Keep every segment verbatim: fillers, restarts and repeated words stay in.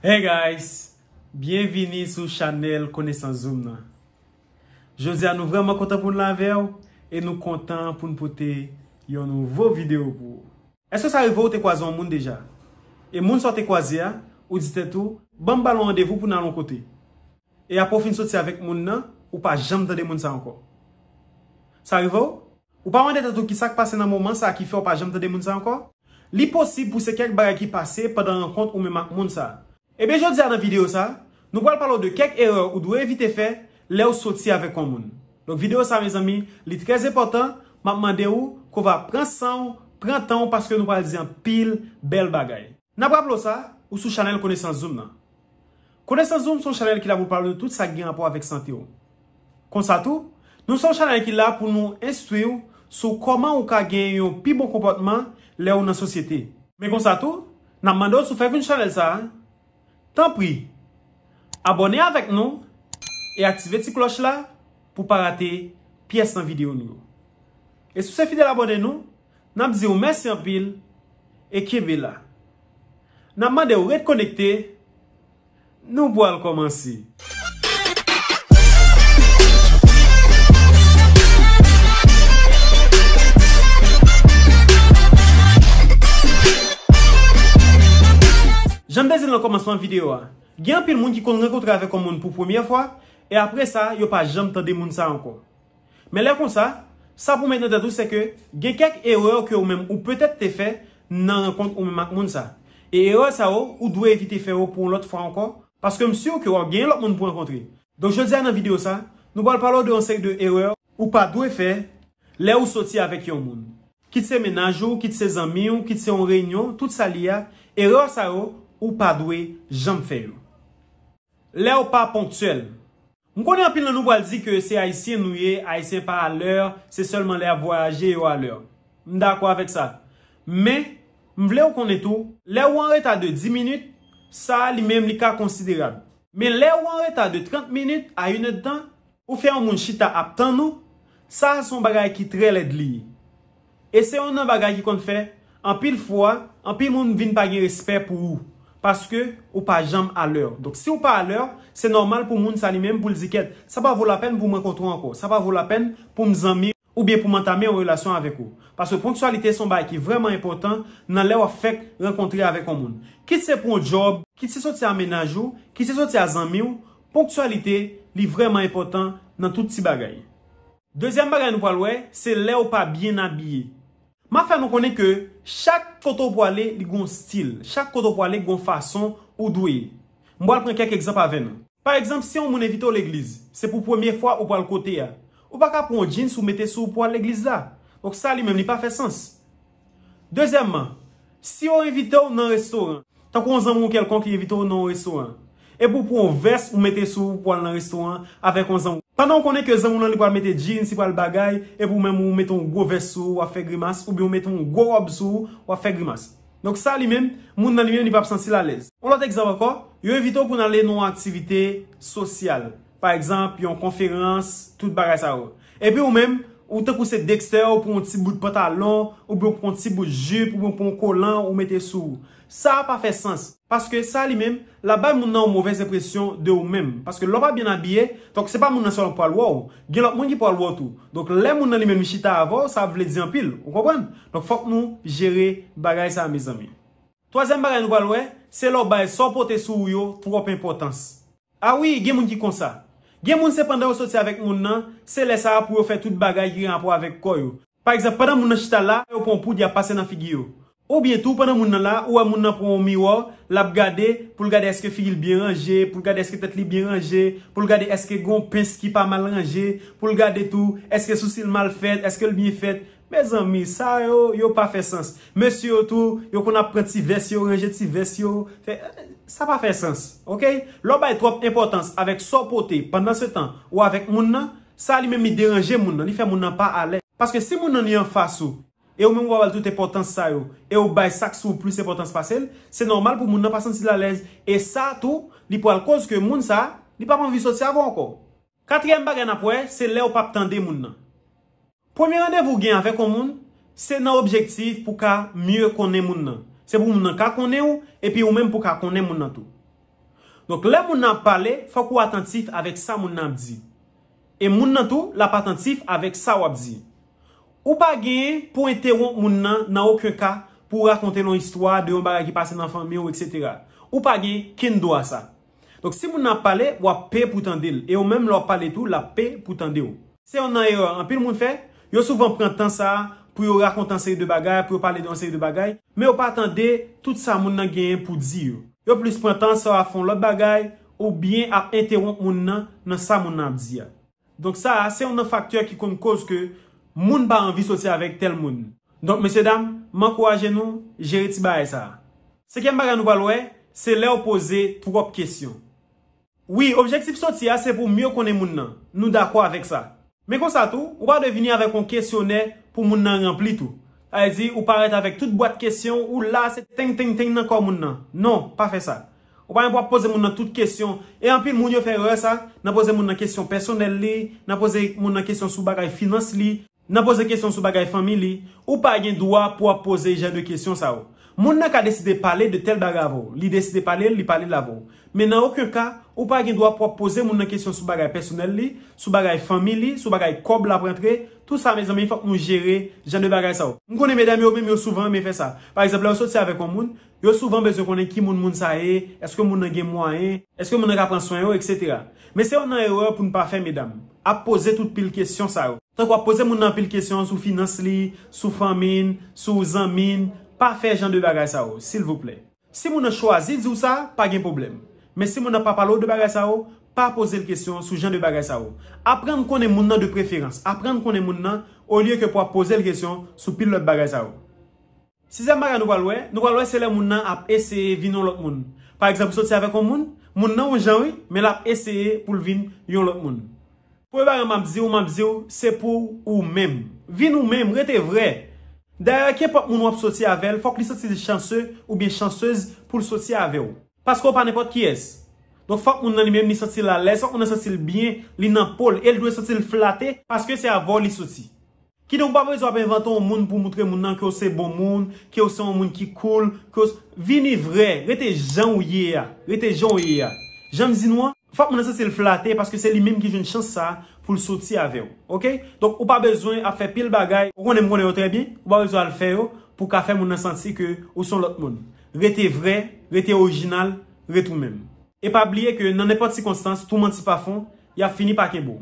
Hey guys, byenvini sou chanèl Konesans Zoom nan. Jodi a nou vrèman kontan pou n la avè w e nou kontan pou n pote yon nouvo videyo pou ou. Èske sa rive w te kwaze yon moun deja? E moun sa w te kwaze a, ou di tèt ou, "Ban m ba l yon randevou pou n al yon kote." E apre w fin soti avèk moun nan, ou pa janm tande moun sa ankò. Sa rive w? Ou pa mande tèt ou kisa k pase nan moman sa ki fè w pa janm tande moun sa ankò? Li posib pou se kèk bagay ki pase pandan rankont ou menm ak moun sa. Ebyen jodi a nan videyo sa, nou pral pale w de kèk erè ou dwe evite fè lè w soti avèk yon moun. Donk videyo sa mezanmi, li trè enpòtan, m ap mande w ke w va pran san w, pran tan w paske nou pral di anpil bèl bagay. N ap raple w sa, ou sou chanèl Konesans Zoom nan. Konesans Zoom se yon chanèl ki la pou l pale de tout sa k gen rapò avèk sante w. Konsa tou, nou se yon chanèl ki la pou nou enstwi w sou kòman ou ka gen yon pi bon konpòtman lè w nan sosyete. Men konsa tou, n ap mande w si w fèk vin chanèl sa a, tanpri, abòne avèk nou e aktive ti klòch la pou w pa rate pyès nan videyo nou yo. E si w se fidèl abòne nou, n ap di w mèsi anpil e kenbe la. N ap mande w ret konekte, nou pral kòmanse. Jan m te di l nan kòmansman videyo a, gen anpil moun ki konn rankontre avèk yon moun pou premyè fwa, e apre sa, yo pa janm tande moun sa ankò. Men lè konsa, sa pou w met nan tèt ou se ke gen kèk erè ke ou menm ou petèt te fè nan rankont ou menm ak moun sa. E erè sa yo, ou dwe evite fè yo pou yon lòt fwa ankò, paske m si ke w ap gen lòt moun pou rankontre. Donk jodi a nan videyo sa, nou pral pale w de yon seri de erè ou pa dwe fè lè ou soti avèk yon moun. Kit se mennaj ou, kit se zanmi w, kit se yon reyinyon, tout sa l ye a, erè sa yo, ou pa dwe janm fè yo. Lè w pa ponktyèl. M konnen anpil nan nou pral di ke se Ayisyen nou ye, Ayisyen pa alè, se sèlman lè y ap vwayaje yo alè. M dakò avèk sa. Men, m vle w konnen tou, lè w an reta de dis minit, sa a li menm li ka konsiderab. Men lè w an reta de trant minit a inèdtan, ou fè yon moun chita ap tann ou, sa a se yon bagay ki trè lèd li ye. E se youn nan bagay ki konn fè, anpil fwa, anpil moun vin pa gen respè pou ou, paske ou pa janm alè. Donk si w pa alè, se nòmal pou moun sa li menm pou l di kèt, sa pa vo lapèn pou m rankontre w ankò, sa pa vo lapèn pou m zanmi oubyen pou m antame yon relasyon avèk ou. Paske ponktyalite se yon bagay ki vrèman enpòtan nan lè w ap fèk rankontre avèk yon moun. Kit se pou yon djòb, kit se soti a mennaj ou, kit se soti a zanmi w, ponktyalite, li vrèman enpòtan nan tout ti bagay. Dezyèm bagay nou pral wè, se lè w pa byen abiye. M ap fè nou konnen ke chak kote w pwale, li gon stil. Chak kote w pwale, gon fason ou dwe ye. M pral pran kèk egzanp avè nou. Pa egzanp, si yon moun envite w legliz, se pou premye fwa ou pral kote a. Ou pa ka pran yon jeans ou mete sou ou pral legliz la. Donk sa li menm li pa fè sans. Dezyèmman, si yo envite w nan restoran, tankou yon zanmi w kèlkonk li envite w nan yon restoran, epi w pran yon vès ou mete sou ou pral nan restoran avèk yon zanmi w. Pandan w konnen ke zanmi w lan li pral mete jeans, li pral bagay, epi w menm ou mete yon gwo vès sou ou, w ap fè grimas, oubyen w mete yon gwo wòb sou ou, w ap fè grimas. Donk sa li menm, moun nan li menm li p ap santi l alèz. Yon lòt egzanp ankò, yo envite w pou n ale nan yon aktivite sosyal. Pa egzanp, yon konferans, tout bagay sa yo. Epi ou menm, ou tankou se Dexter, ou pran yon ti bout pantalon, oubyen ou pran yon ti bout jip, oubyen ou pran yon kolan, ou mete sou ou. Sa a pa fè sans. Paske sa li menm, l ap bay moun nan yon movèz enpresyon de ou menm. Paske lè w pa byen abiye, donk se pa moun nan sèlman k pral wè w. Gen lòt moun ki pral wè w tou. Donk lè moun nan li menm li chita avè w, sa ap vle di anpil. Ou konprann? Donk fòk nou jere bagay sa a, mezanmi. Twazyèm bagay nou pral wè, se lè w bay sa w pote sou ou yo twòp enpòtans. A wi, gen moun ki konsa. Gen moun se pandan yo soti avèk moun nan, se lè sa a pou yo fè tout bagay ki gen rapò avèk kò yo. Pa egzanp, pandan moun nan chita la, yo pran yon poud y ap pase nan figi yo. Oubyen tou, pandan moun nan la, ou wè moun nan pran yon miwa, l ap gade, pou l gade èske figi l byen ranje, pou l gade èske tèt li byen ranje, pou l gade èske gen yon pens ki pa mal ranje, pou l gade tou, èske sousi l mal fèt, èske l byen fèt. Mezanmi, sa yo, yo pa fè sans. Mesye yo tou, yo konn ap pran ti vès yo, ranje ti vès yo. Fè, sa pa fè sans, oke? Lè w bay twòp enpòtans avèk sa w pote pandan se tan ou avèk moun nan, sa li menm li deranje moun nan, li fè moun nan pa alèz. Paske si moun nan li anfas ou, e ou menm ou pa ba l tout enpòtans sa yo, e ou bay sa k sou ou plis enpòtans pase l, se nòmal pou moun nan pa santi l alèz. E sa tou, li pral koz ke moun sa, li p ap anvi soti avè w ankò. Katriyèm bagay n ap wè, se lè w p ap tande moun nan. Premye randevou w gen avèk yon moun, se nan objektif pou w ka mye konnen moun nan. Se pou moun nan ka konnen w, epi ou menm pou w ka konnen moun nan tou. Donk, lè moun nan ap pale, fòk ou atantif avèk sa moun nan ap di. E moun nan tou, l ap atantif avèk sa w ap di. Ou pa genyen pou entewonp moun nan nan okenn ka pou w rakonte l yon istwa de yon bagay ki pase nan fanmi w, etsetera. Ou pa gen kenn dwa sa. Donk, si moun nan ap pale, w ap pe pou tande l. E ou menm, lè w ap pale tou, l ap pe pou tande w. Se youn nan erè anpil moun fè. Yo souvan pran tan sa a pou yo rakonte yon seri de bagay, pou yo pale de yon seri de bagay, men yo pa tande tout sa moun nan genyen pou di yo. Yo plis pran tan sa yo ap fè yon lòt bagay, oubyen ap entewonp moun nan nan sa moun nan ap di a. Donk sa a, se youn nan faktè ki konn koz ke moun pa anvi soti avèk tèl moun. Donk, mesye dam, m ankouraje nou jere ti bagay sa a. Senkyèm bagay nou pral wè, se lè w poze twòp kesyon. Wi, objektif soti a se pou w mye konnen moun nan. Nou dakò avèk sa. Men konsa tou, ou pa dwe vini avèk yon kesyonè pou moun nan ranpli tou. Sa vle di, ou parèt avèk tout bwat kesyon ou la, se teng, teng, teng nan kò moun nan. Non, pa fè sa. Ou pa gen pou ap poze moun nan tout kesyon. E anpil moun yo fè erè sa, nan poze moun nan kesyon pèsonèl li, nan poze moun nan kesyon sou bagay finans li, nan poze kesyon sou bagay fanmi li. Ou pa gen dwa pou ap poze jan de kesyon sa yo. Moun nan ka deside pale de tèl bagay avè w. Li deside pale, li pale l avè w. Men nan okenn ka, ou pa gen dwa pou ap poze moun nan kesyon sou bagay pèsonèl li, sou bagay fanmi li, sou bagay kòb l ap rantre. Tout sa, mezanmi, fòk nou jere jan de bagay sa yo. M konnen medam yo menm yo souvan renmen fè sa. Pa egzanp, lè yo soti avèk yon moun, yo souvan bezwen konnen ki moun moun sa ye, èske moun nan gen mwayen, èske moun nan ka pran swen yo, etsetera. Men se youn nan erè pou n pa fè, medam. Ap poze tout pil kesyon sa yo. Tankou ap poze moun nan anpil kesyon sou finans li, sou fanmi n, sou zanmi n, pa fè jan de bagay sa yo, silvouplè. Si moun nan chwazi di w sa, pa gen pwoblèm. Men si moun nan pa pale w de bagay sa yo, pa poze l kesyon sou jan de bagay sa yo. Aprann konnen moun nan de preferans. Aprann konnen moun nan olye ke pou ap poze l kesyon sou pil lòt bagay sa yo. Sizyèm bagay nou pral wè, nou pral wè se lè moun nan ap eseye vin yon lòt moun. Pa egzanp, ou soti avèk yon moun, moun nan yon jan wi, men l ap eseye pou l vin yon lòt moun. Premye bagay m ap di w, m ap di w, se pou ou menm. Vin ou menm, rete vrè. Dayè, kenpòt moun w ap soti avè l, fòk li santi l chanse oubyen chansez pou l soti avè w. Paske w pa nenpòt kiyès. Donk, fòk moun nan li menm li santi l alèz, fòk moun nan santi l byen, li nan po l, e l dwe santi l flate, paske se avè w li soti. Kidonk, ou pa bezwen ap envante yon moun pou moutre moun nan ke w se bon moun, ke w se yon moun ki cool, ke w s-, vini vrè, rete jan w ye a, rete jan w ye a. Jan m di nou an, fòk moun nan santi l flate paske se li menm ki jwenn chans sa a pou l soti avè w. Oke? Donk, ou pa bezwen ap fè pil bagay, ou konnen m konnen yo trè byen, ou pa bezwen al fè yo pou w ka fè moun nan santi ke ou se yon lòt moun. Rete vrè, rete orijinal, rete ou menm. E pa bliye ke nan nenpòt sikonstans, tou manti pa fon, y ap fini pa kenbe w.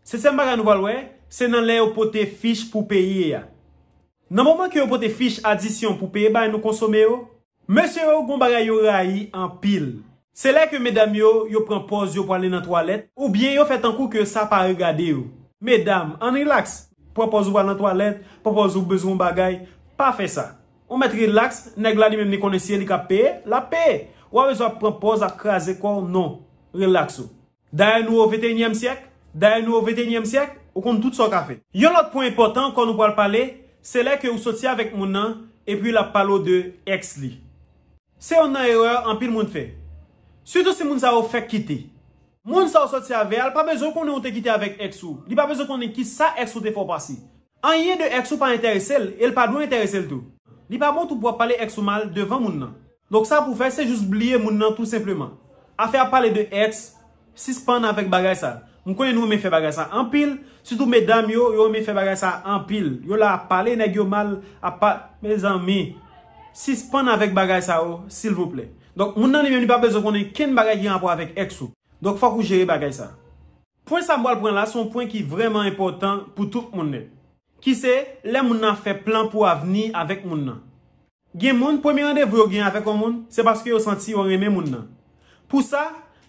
Setyèm bagay nou pral wè, se nan lè yo pote fich pou peye a. Nan moman ke yo pote fich adisyon pou peye bagay nou konsome yo, mesye yo gon bagay yo rayi anpil. Se lè ke medam yo, yo pran pòz yo pwale nan twalèt, oubyen yo fè tankou ke sa pa regade yo. Medam, ann rilaks. Pran pòz ou pral nan twalèt, pran pòz ou bezwen yon bagay, pa fè sa. Ou mèt rilaks, nèg la li menm li konnen si e li k ap peye, l ap peye. Ou pa bezwen ap pran pòz ap kraze kò w, non. Rilaks ou. Dayè nou o venteyinyèm syèk, dayè nou o venteyinyèm syèk, ou konn tout sa w ka fè. Yon lòt pwen enpòtan ankò nou pral pale, se lè ke ou soti avèk moun nan, epi l ap pale w de èks li. Se youn nan erè anpil moun fè. Sitou si moun sa yo fèk kite. Moun sa w soti avè a, l pa bezwen konnen ou te kite avèk èks ou. Li pa bezwen konnen kisa èks ou te fè w pase. Anyen de èks ou pa enterese l, e l pa dwe enterese l tou. Li pa bon tou pou w ap pale èks ou mal devan moun nan. Donk sa pou w fè, se jis bliye moun nan tou senpleman. Afè ap pale de èks, sispann avèk bagay sa. M konnen nou renmen fè bagay sa anpil, sitou medam yo, yo renmen fè bagay sa anpil. Yo la ap pale nèg yo mal, ap pa-, mezanmi, sispann avèk bagay sa yo, silvouplè. Donk moun nan li menm li pa bezwen konnen kenn bagay ki gen rapò avèk èks ou. Donk fòk ou jere bagay sa. Pwen sa m pral pran la, se yon pwen ki vrèman enpòtan pou tout moun nèt. Ki se, lè moun nan ap fè plan pou avni avèk moun nan. Gen moun, premye randevou yo gen avèk yon moun, se paske yo santi yo renmen moun nan. Pou sa,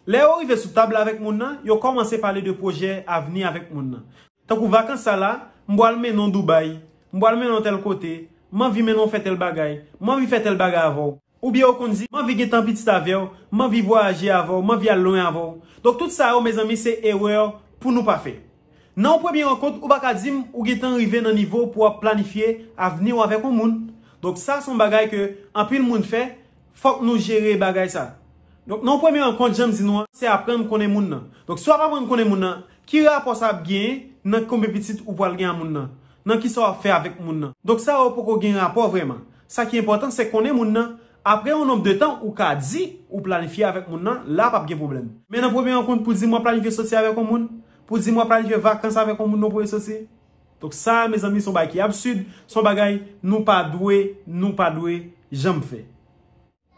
lè yo rive sou tab la avèk moun nan, yo kòmanse pale de pwojè avni avèk moun nan. Tankou vakans sa la, m pral mennen w Dubai, m pral mennen w tèl kote, m anvi mennen w fè tèl bagay, m anvi fè tèl bagay avè w. Oubyen yo konn di, m anvi gen tan pitit avè w, m anvi vwayaje avè w, m anvi al lwen avè w. Donk tout sa yo, mezanmi, se erè pou nou pa fè. Nan yon premye rankont, ou pa ka di m ou gentan rive nan nivo pou w ap planifye avni w avèk yon moun. Donk sa se yon bagay ke anpil moun fè, fòk nou jere bagay sa. Donk nan yon premye rankont, jan m di nou an, se aprann konnen moun nan. Donk si w ap aprann konnen moun nan, ki rapò sa ap genyen nan konbyen pitit ou pral gen a moun nan? Nan kisa w ap fè avèk moun nan? Donk sa yo poko gen rapò vrèman. Sa ki enpòtan se konnen moun nan Apre yon nonb de tan, ou ka di ou planifye avèk moun nan, la p ap gen pwoblèm. Men nan premye rankont, pou di m w ap planifye soti avèk yon moun, pou di m w ap planifye vakans avèk yon moun nan premye soti. Donk sa, mezanmi, se yon bagay ki absid, se yon bagay nou pa dwe, nou pa dwe janm fè.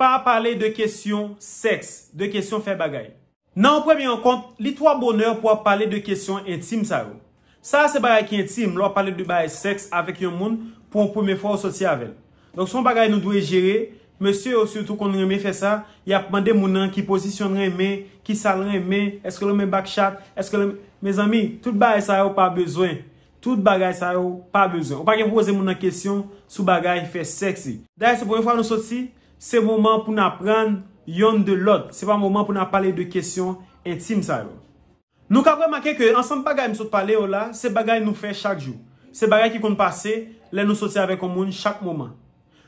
Pa pale de kesyon sèks, de kesyon fè bagay. Nan yon premye rankont, li twò bonè pou w ap pale de kesyon entim sa yo. Sa a se bagay ki entim lè w ap pale de bagay sèks avèk yon moun pou yon premye fwa w soti avè l. Donk, se yon bagay nou dwe jere. Mesye yo sitou konn renmen fè sa. Y ap mande moun nan ki pozisyon l renmen, ki sa l renmen, èske l renmen back chat, èske l renmen... Mezanmi, tout bagay sa yo pa bezwen. Tout bagay sa yo pa bezwen. Ou pa gen pou poze moun nan kesyon sou bagay fè sèks li. Dayè, se premye fwa nou soti, se moman pou n aprann yonn de lòt. Se pa moman pou n ap pale de kesyon entim sa yo. Nou ka remake ke ansanm bagay m sot pale yo la, se bagay nou fè chak jou. Se bagay ki konn pase lè nou soti avèk yon moun chak moman.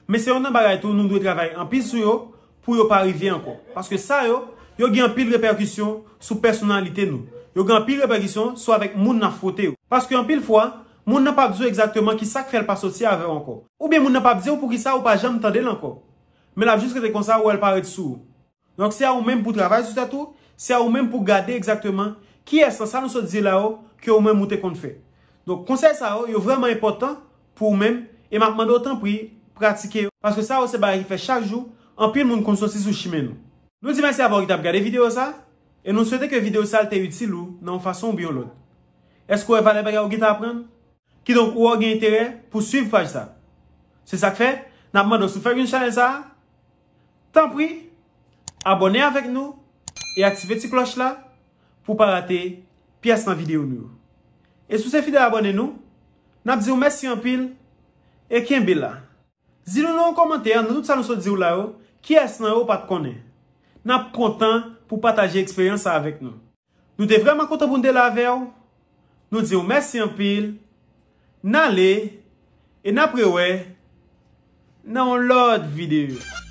Men se yon nan bagay tou nou dwe travay anpil sou yo pou yo pa rive ankò. Paske sa yo, yo gen anpil repèkisyon sou pèsonalite nou. Yo gen anpil repèkisyon sou avèk moun n ap fwote yo. Paske anpil fwa, moun nan p ap di w egzakteman ki sa k fè l pa soti avè w ankò. Oubyen moun nan p ap di w poukisa ou pa janm tande l ankò. Men l ap jis rete konsa, ou wè l parèt sou ou. Donk, se a ou menm pou travay sou tèt ou, se a ou menm pou gade egzakteman kiyès nan sa nou sot di la yo ke ou menm ou te konn fè. Donk, konsèy sa yo, yo vrèman enpòtan pou ou menm, e m ap mande w tanpri, pratike yo. Paske sa yo se bagay ki fè chak jou, anpil moun konn soti sou chimen nou. Nou di mèsi avè w ki t ap gade videyo sa, e nou swete ke videyo sa te itil ou nan yon fason oubyen yon lòt. Èske w wè valè bagay ou gentan aprann? Kidonk, ou wè w gen enterè pou swiv paj sa. Se sa k fè, n ap mande w, si w fèk jwenn chanèl sa a, tanpri, abòne avèk nou e aktive ti klòch la pou w pa rate pyès nan videyo nou yo. E si w se fidèl abòne nou, n ap di w mèsi anpil e kenbe la. Di nou nan yon kòmantè, nan tout sa nou sot di w la yo, kiyès nan yo w pa t konnen. N ap kontan pou w pataje eksperyans sa avèk nou. Nou te vrèman kontan pou n te la avè w. Nou di w mèsi anpil. N ale e n ap rewè nan yon lòt videyo.